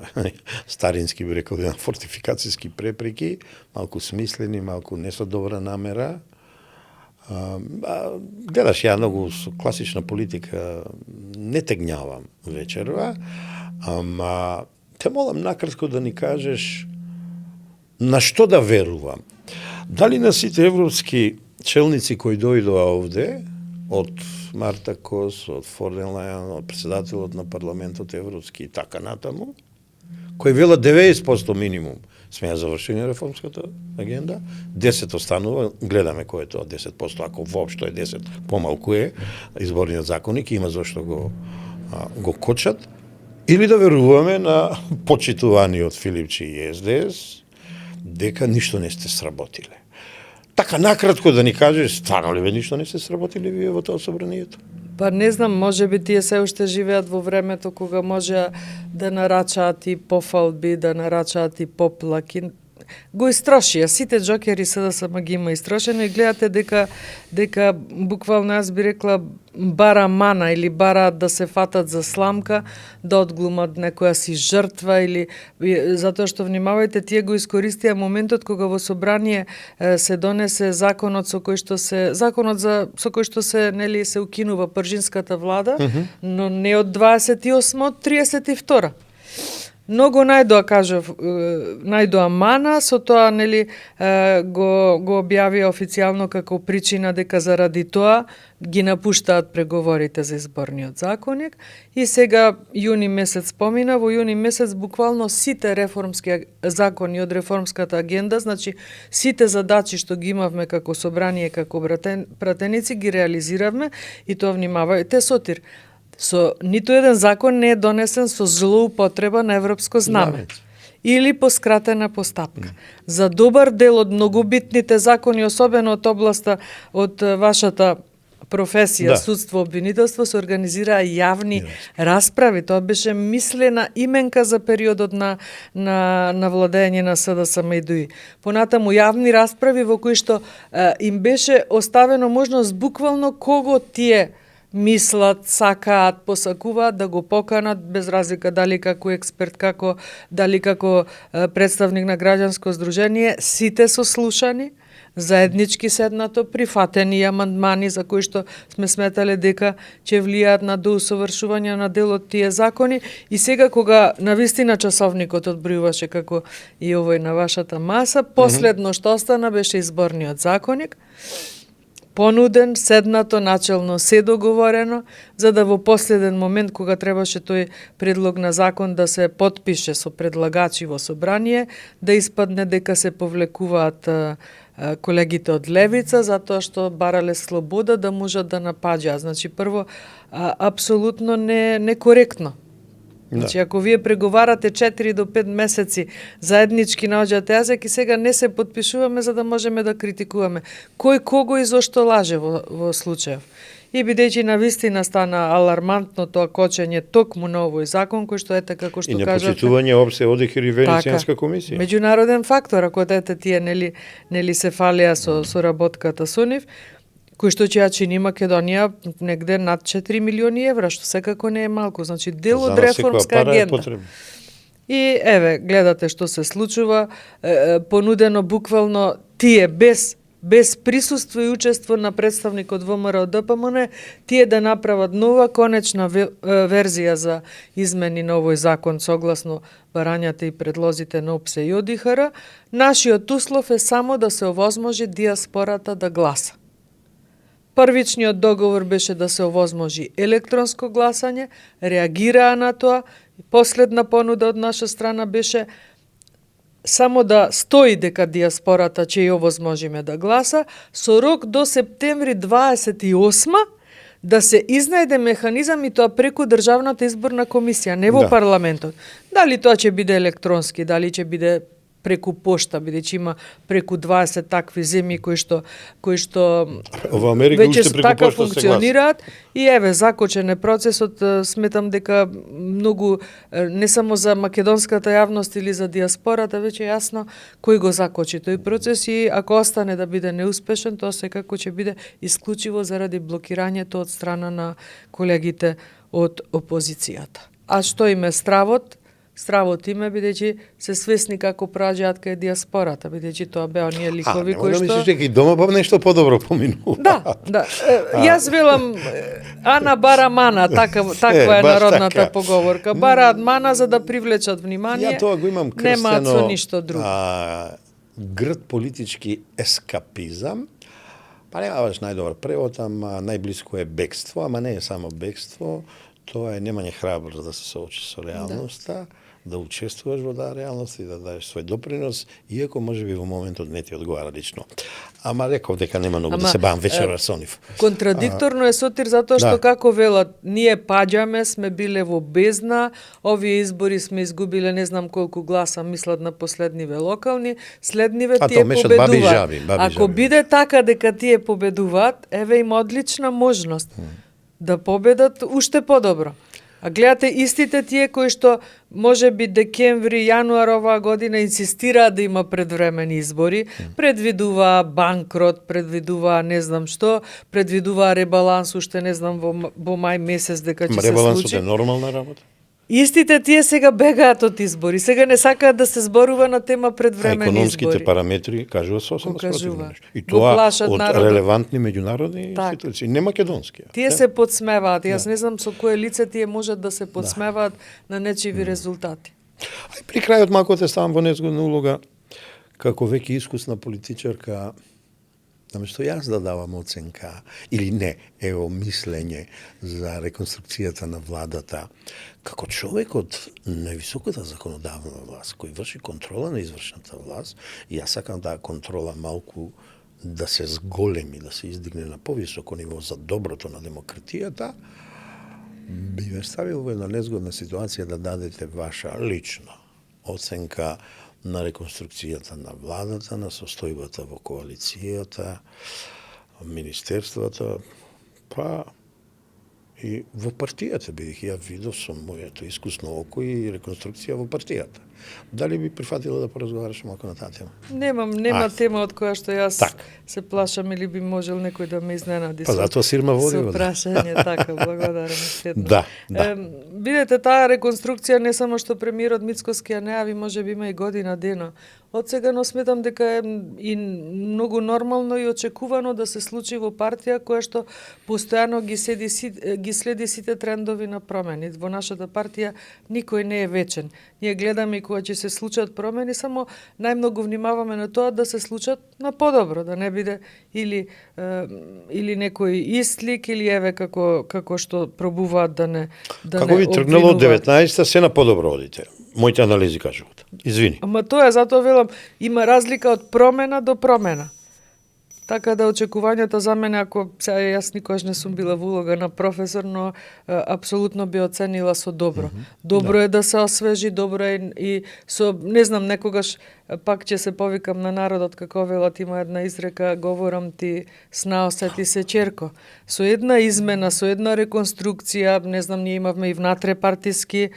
старински би рекол на фортификацијски препреки, малку смислени, малку не со добра намера. Гледаш, ја многу со класична политика не тегњавам вечерва, ама те молам накратко да ни кажеш на што да верувам. Дали на сите европски челници кои дојдоа овде, од Марта Кос, од фон дер Лајен, од председателот на парламентот европски и така натаму, кои велат 90% минимум сме ја завршени реформската агенда, 10 останува, гледаме кој е тоа 10%, ако воопшто е 10, помалку е, изборниот законник има зашто го кочат, или да веруваме на почитуваниот Филипчи и СДС, дека ништо не сте сработиле. Така накратко да ни кажеш, стварно ли ништо не сте сработили вие во тоа собранието? Па не знам, можеби тие се уште живеат во времето кога може да нарачаат и пофалби, да нарачаат и поплаки. Го истрошија, сите џокери СДСМ ги има истрошено и гледате дека буквално јас би рекла бара мана или бара да се фатат за сламка, да одглумат некоја си жртва или затоа што внимавајте, тие го искористија моментот кога во собрание се донесе законот со кој што се нели се укинува пржинската влада, но не од 28, од 32. Многу најдоа мана, со тоа нели го објавија официјално како причина дека заради тоа ги напуштаат преговорите за изборниот законник и сега јуни месец помина, во јуни месец буквално сите реформски закони од реформската агенда, значи сите задачи што ги имавме како собрание, како пратеници ги реализиравме и тоа внимавајте сотир. Со ниту еден закон не е донесен со злоупотреба на европско знаме или по скратена постапка. За добар дел од многу битните закони, особено од областа од вашата професија, Да. судство, обвинителство, се организираа јавни расправи. Тоа беше мислена именка за периодот на владење на СДСМ и ДУИ. Понатаму јавни расправи во кои што им беше оставено можност буквално кого тие мислат, сакаат, посакуваат да го поканат без разлика дали како експерт, дали како представник на граѓанско здружение, сите сослушани, заеднички седнато, прифатени амандмани за кои што сме сметале дека ќе влијаат на доусовршување на дел од тие закони, и сега кога навистина часовникот одбројуваше како и овој на вашата маса, последно што остана беше изборниот законник, понуден, седнато, начелно се договорено, за да во последен момент, кога требаше тој предлог на закон да се потпише со предлагачи во собрание, да испадне дека се повлекуваат колегите од левица, затоа што барале слобода да можат да напаѓаат. Значи, прво, апсолутно некоректно. Значи, ако вие преговарате 4 до 5 месеци заеднички наоѓате јазик и сега не се потпишуваме за да можеме да критикуваме. Кој кого и зошто лаже во случајов? И бидејќи навистина стана алармантно тоа кочење токму на овој закон, кој што ете како што кажате... И непочитување опсе одехир и Венецијанска комисија. Меѓународен фактор, ако ете тие нели се фалија со работката со нив, кој што ќе ја чини Македонија негде над 4 милиони евра, што секако не е малку. Значи, дел од реформска агенда. И еве, гледате што се случува, понудено буквално тие без присуство и учество на представникот ВМРО ДПМН, тие да направат нова конечна верзија за измени на овој закон согласно барањата и предлозите на ОПСЕ и ОДИХР. Нашиот услов е само да се овозможи диаспората да гласа. Првичниот договор беше да се овозможи електронско гласање, реагираа на тоа. Последна понуда од наша страна беше само да стои дека диаспората ќе ја овозможиме да гласа, со рок до септември 28 да се изнајде механизам и тоа преку Државната изборна комисија, не во парламентот. Дали тоа ќе биде електронски, дали ќе биде преку пошта, бидејќи има преку 20 такви земји кои што во Америка веќе така функционираат. И еве, закочен е процесот, сметам дека многу, не само за македонската јавност или за диаспората, веќе е јасно кој го закочи тој процес, и ако остане да биде неуспешен, тоа секако ќе биде исклучиво заради блокирањето од страна на колегите од опозицијата. А што им е стравот? Стравот име, бидејќи се свесни како проаѓаат кај диаспората, бидејќи тоа беа оние ликови кои што... Да мислиш дека и дома па нешто подобро поминува. Да. Јас велам Ана бара мана, таква е народната така поговорка. Бараат мана за да привлечат внимание. Ја тоа го имам крстено, немаат со ништо друго. Грд политички ескапизам. Па нема баш најдобар превод, ама најблиско е бегство, ама не е само бегство, тоа е немање храброст да се соочи со реалноста. Да учествуваш во таа реалност и да дадеш свој допринос, иако можеби во моментот не ти одговара лично. Ама реков дека нема многу да се бавам вечерва со нив. Контрадикторно е, Сотир, затоа што како велат, ние паѓаме, сме биле во бездна, овие избори сме изгубиле не знам колку гласа, мислат на последниве локални, следниве тие победуваат. Ако биде така дека тие победуваат, еве им одлична можност да победат уште подобро. А гледате, истите тие кои што може би декември, јануар оваа година инсистираат да има предвремени избори, предвидуваа банкрот, предвидуваа не знам што, предвидуваа ребаланс уште не знам во мај месец дека ќе се случи. Ребалансот е нормална работа? Истите тие сега бегаат од избори, сега не сакаат да се зборува на тема предвремени избори. Економските параметри кажува сосема спротивно нешто. И тоа од релевантни меѓународни институции, не македонски. Тие се подсмеваат. Јас не знам со кое лице тие можат да се подсмеваат на нечиви резултати. Ај при крајот малку те ставам во незгодна улога како веќе искусна политичарка. Наместо јас да давам оценка или не, ево мислење за реконструкцијата на владата, како човек од највисоката законодавна власт, кој врши контрола на извршната власт, и јас сакам таа контрола малку да се зголеми, да се издигне на повисоко ниво за доброто на демократијата, би ве ставил во една незгодна ситуација да дадете ваша лична оценка на реконструкцијата на владата, на состојбата во коалицијата, министерствата, Па, и во партијата бидејќи ја видов со моето искусно око и реконструкција во партијата. Дали би прифатила да поразговараш малку на таа тема? Нема тема од која што јас Так. се плашам или би можел некој да ме изненади. Па затоа Сирма води со во прашање, така, благодарам следно. Да. Видете, таа реконструкција не само што премиерот Мицкоски ја најави, може би има и година дена. Од сега, но сметам дека е и многу нормално и очекувано да се случи во партија која што постојано ги следи сите трендови на промени. Во нашата партија никој не е вечен. Ние гледаме и кога ќе се случат промени, само најмногу внимаваме на тоа да се случат на подобро, да не биде или некој истлик или еве како што пробуваат да не Како ви тргнало од 19-та, се на подобро одите. Моите анализи кажуваат. Извини. Ама тоа е, затоа велам, има разлика од промена до промена. Така да очекувањата за мене, ако сега јас никогаш не сум била во улога на професор, но апсолутно би оценила со добро. Добро е да се освежи, добро е и со, не знам, некогаш пак ќе се повикам на народот, како велат, има една изрека, говорам ти сна, осети се черко. Со една измена, со една реконструкција, не знам, ние имавме и внатре партиски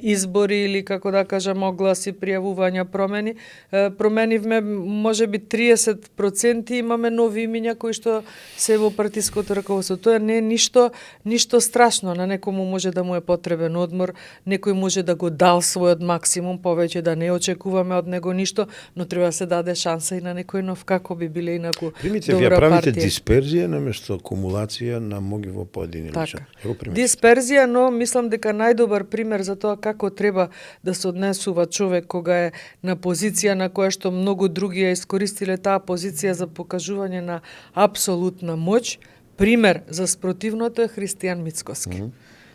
избори или како да кажам огласи, пријавувања промени. Променивме можеби 30%, имаме нови имиња кои што се во партиското раководство. Тоа не е ништо страшно, на некому може да му е потребен одмор, некој може да го дал својот максимум, повеќе да не очекуваме од него ништо, но треба да се даде шанса и на некој нов, како би биле инаку Примите, добра вие правите партија. дисперзија наместо акумулација на моги во поедини Така. личности. Дисперзија, но мислам дека најдобар пример за тоа како треба да се однесува човек кога е на позиција на која што многу други ја искористиле таа позиција за покажување на апсолутна моќ, пример за спротивното е Христијан Мицкоски.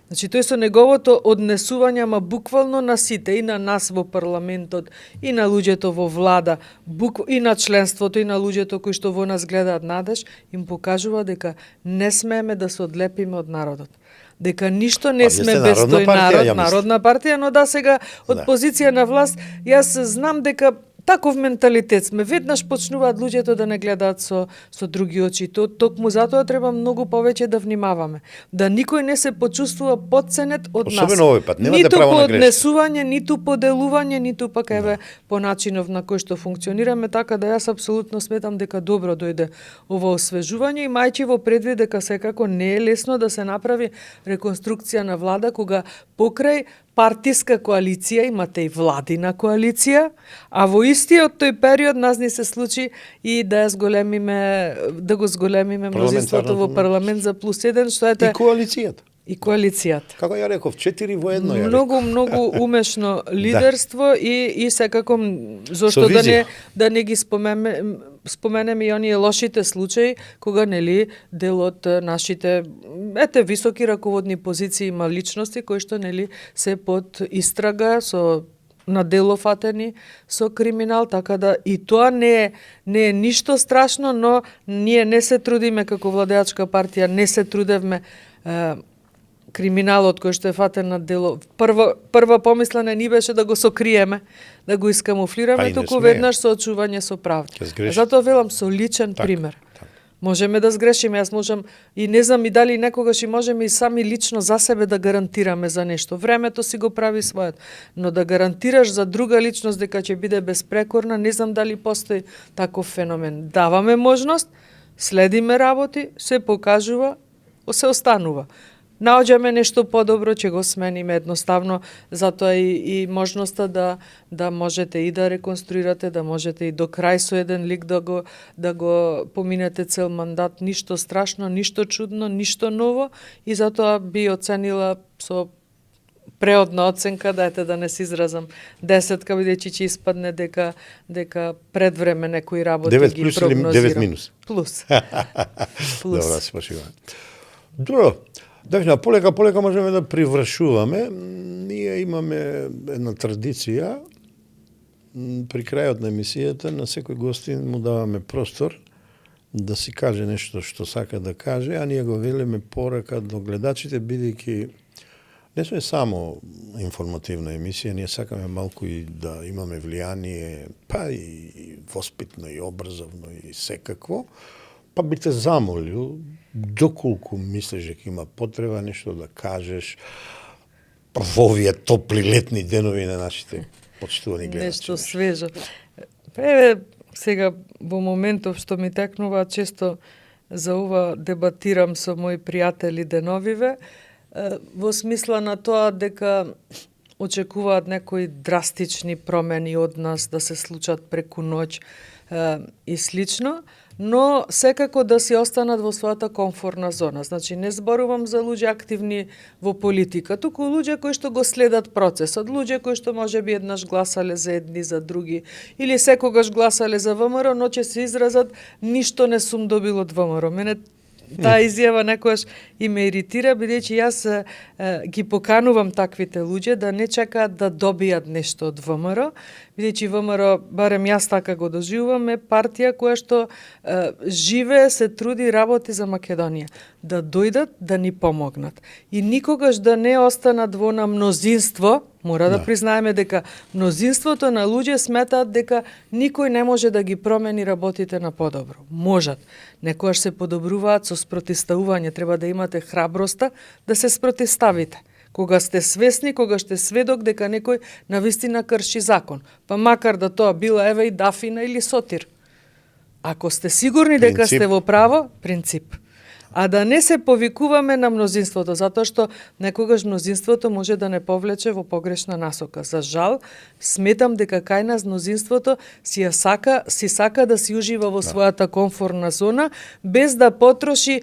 Значи, тој со неговото однесување, ама буквално на сите, и на нас во парламентот, и на луѓето во влада, и на членството, и на луѓето кои што во нас гледаат надеж, им покажува дека не смееме да се одлепиме од народот. Дека ништо не сме без тој народ, народна партија, но да сега од позиција на власт, јас знам дека таков менталитет сме. Веднаш почнуваат луѓето да не гледаат со други очи. Токму затоа треба многу повеќе да внимаваме. Да никој не се почувствува подценет од нас. Особено овој пат, немате право на грешка. Ниту по однесување, ниту по делување, ниту пак еве по начинов на кој што функционираме, така да јас апсолутно сметам дека добро дојде ова освежување, имајќи во предвид дека секако не е лесно да се направи реконструкција на влада кога покрај партиска коалиција, имате и владина коалиција, а во истиот тој период нас ни се случи и да го зголемиме мнозинството во парламент за +1, што ете... И коалицијата. Како ја реков, 4 во 1 Многу умешно лидерство и секако зошто да не ги споменеме и оние лошите случаи кога нели дел од нашите високи раководни позиции има личности кои што нели се под истрага на дело фатени со криминал, така да и тоа не е ништо страшно, но ние не се трудиме како владеачка партија, не се трудевме криминалот кој што е фатен на дело. Прва помисла ни беше да го сокриеме, да го искамуфлираме, туку веднаш со очување со правда. Затоа велам со личен пример. Можеме да сгрешиме, јас можам и не знам и дали некогаш и можеме и сами лично за себе да гарантираме за нешто. Времето си го прави својот, но да гарантираш за друга личност дека ќе биде безпрекорна, не знам дали постои таков феномен. Даваме можност, следиме работи, се покажува, се останува. Наоѓаме нешто подобро, ќе го смениме едноставно, затоа и можноста да можете и да реконструирате, да можете и до крај со еден лик да го поминете цел мандат, ништо страшно, ништо чудно, ништо ново и затоа би оценила со преодна оценка, да не се изразам 10, бидејќи ќе испадне дека пред време некои работи ги прогнозирам. 9 или 9 минус? Плюс. Добро, се пошиваме. Добро. Така, полека можеме да привршуваме. Ние имаме една традиција, при крајот на емисијата, на секој гостин му даваме простор да си каже нешто што сака да каже, а ние го велиме порака до гледачите, бидејќи не сме само информативна емисија, ние сакаме малку и да имаме влијание, па и воспитно, и образовно, и секакво. Па би те замолил, доколку мислиш дека има потреба нешто да кажеш во овие топли летни денови на нашите почитувани гледачи. Нешто свежо. Еве, сега во моментов што ми текнува, често за ова дебатирам со мои пријатели деновиве, во смисла на тоа дека очекуваат некои драстични промени од нас да се случат преку ноќ и слично, но секако да си останат во својата комфортна зона. Значи, не зборувам за луѓе активни во политика, туку луѓе кои што го следат процесот, луѓе кои што можеби еднаш гласале за едни, за други, или секогаш гласале за ВМРО, но ќе се изразат ништо не сум добил од ВМРО. Мене таа изјава некојаш и ме иритира, бидејќи јас ги поканувам таквите луѓе да не чекаат да добијат нешто од ВМРО, бидејќи ВМРО, барем јас така го доживувам, е партија која што живее, се труди, работи за Македонија. Да дојдат, да ни помогнат. И никогаш да не останат во на мнозинство, мора да признаеме дека мнозинството на луѓе сметаат дека никој не може да ги промени работите на подобро. Можат. Некојаш се подобруваат со спротивставување, треба да имате храброста да се спротивставите. Кога сте свесни, кога сте сведок дека некој навистина крши закон, па макар да тоа била еве и Дафина или Сотир. Ако сте сигурни дека сте во право, принцип. А да не се повикуваме на мнозинството, затоа што некогаш мнозинството може да не повлече во погрешна насока. За жал, сметам дека кај нас мнозинството си сака да си ужива во својата комфортна зона, без да потроши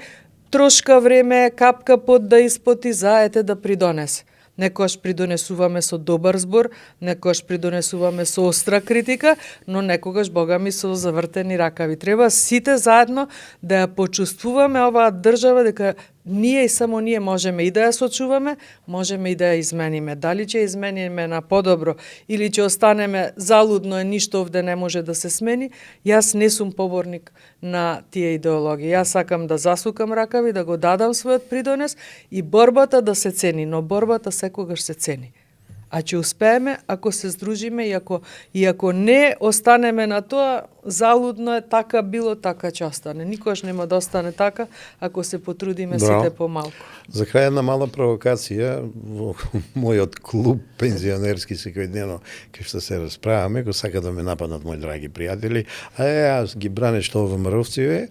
трошка време, капка пот да испоти, заете да придонесе. Некојаш придонесуваме со добар збор, некојаш придонесуваме со остра критика, но некогаш, бога ми, со завртени ракави. Треба сите заедно да ја почувствуваме оваа држава, дека ние и само ние можеме и да ја сочуваме, можеме и да ја измениме. Дали ќе измениме на подобро или ќе останеме залудно и ништо овде не може да се смени, јас не сум поборник на тие идеологии. Јас сакам да засукам ракави, да го дадам својот придонес и борбата да се цени, но борбата секогаш се цени. А ќе успееме ако се здружиме и ако не останеме на тоа, залудно е, така било, така ќе остане. Никош нема да остане така ако се потрудиме сите помалку. За крај една мала провокација во мојот клуб пензионерски секојдневно кај што се расправаме, го сака да ме нападнат мои драги пријатели, јас ги бранеш тоа ВМРО-вциве,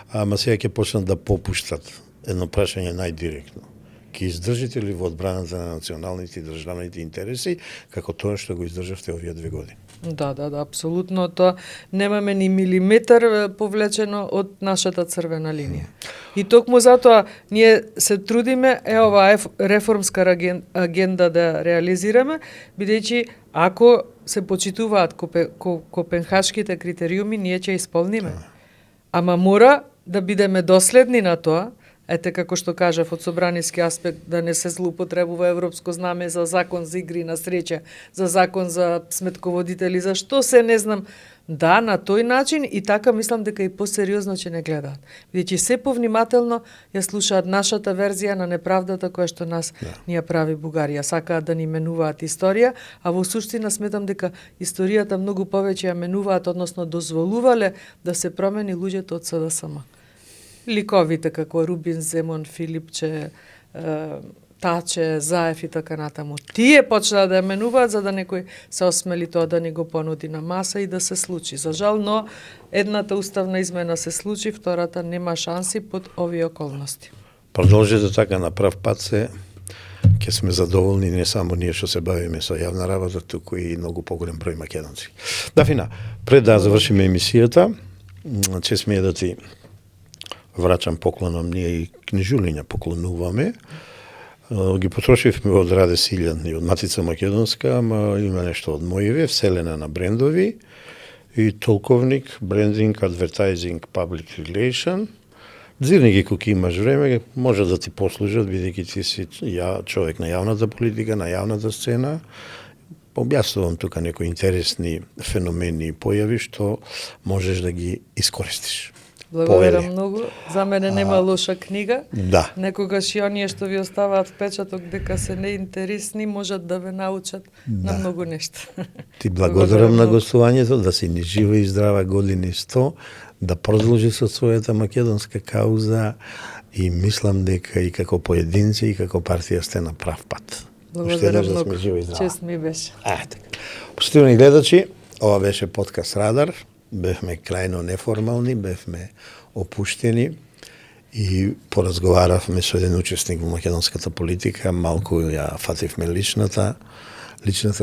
ама сега ќе почнат да попуштат. Едно прашање најдиректно. Ќе издржите ли во одбраната на националните и државните интереси, како тоа што го издржавте овие 2 години? Да, апсолутно тоа. Немаме ни милиметар повлечено од нашата црвена линија. И токму затоа ние се трудиме оваа реформска агенда да реализираме, бидејќи ако се почитуваат копенхашките критериуми, ние ќе исполниме. Ама мора да бидеме доследни на тоа. Ете, како што кажав, од собраниски аспект, да не се злоупотребува европско знаме за закон за игри на среќа, за закон за сметководители, за што се не знам. Да, на тој начин и така мислам дека и посериозно ќе не гледаат. Бидејќи се повнимателно ја слушаат нашата верзија на неправдата која што нас ни ја прави Бугарија. Сакаат да ни менуваат историја, а во суштина сметам дека историјата многу повеќе ја менуваат, односно дозволувале да се промени луѓето од СДСМ. Ликовите како Рубин, Земон, Филипче, Таче, Заев и така натаму. Тие почнаа да ја менуваат за да некој се осмели тоа да ни го понуди на маса и да се случи. За жал, но едната уставна измена се случи, втората нема шанси под овие околности. Продолжете така на прав пат се, ќе сме задоволни не само ние што се бавиме со јавна работа, туку и многу поголем број македонци. Дафина, пред да завршиме емисијата, чест ми е да ти врачам поклоном, ние и книжулиња поклонуваме. Ги потрошивме од Раде Силјан и од Матица Македонска, ама има нешто од моиве, Вселена на брендови и толковник, брендинг, advertising, public relation. Дзирни ги кој имаш време, може да ти послужат, бидејќи ти си човек на јавната политика, на јавната сцена. Објаснувам тука некои интересни феномени и појави што можеш да ги искористиш. Благодарам повели. многу. За мене нема лоша книга. Да. Некогаш и оние што ви оставаат впечаток дека се неинтересни можат да ве научат на многу нешта. Ти благодарам на гостувањето, да си ни жива и здрава години 100, да продолжи со својата македонска кауза и мислам дека и како поединци и како партија сте на прав пат. Благодарам Да многу. сме живи и здрави. Чест ми беше. Почитувани гледачи, ова беше подкаст Радар. Бевме крајно неформални, бевме опуштени и поразговаравме со еден учесник во македонската политика, малку ја фативме личната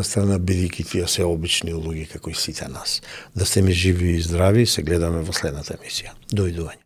страна, бидејќи тие се обични луѓе како и сите нас. Да сте ми живи и здрави, се гледаме во следната емисија. Дојдување.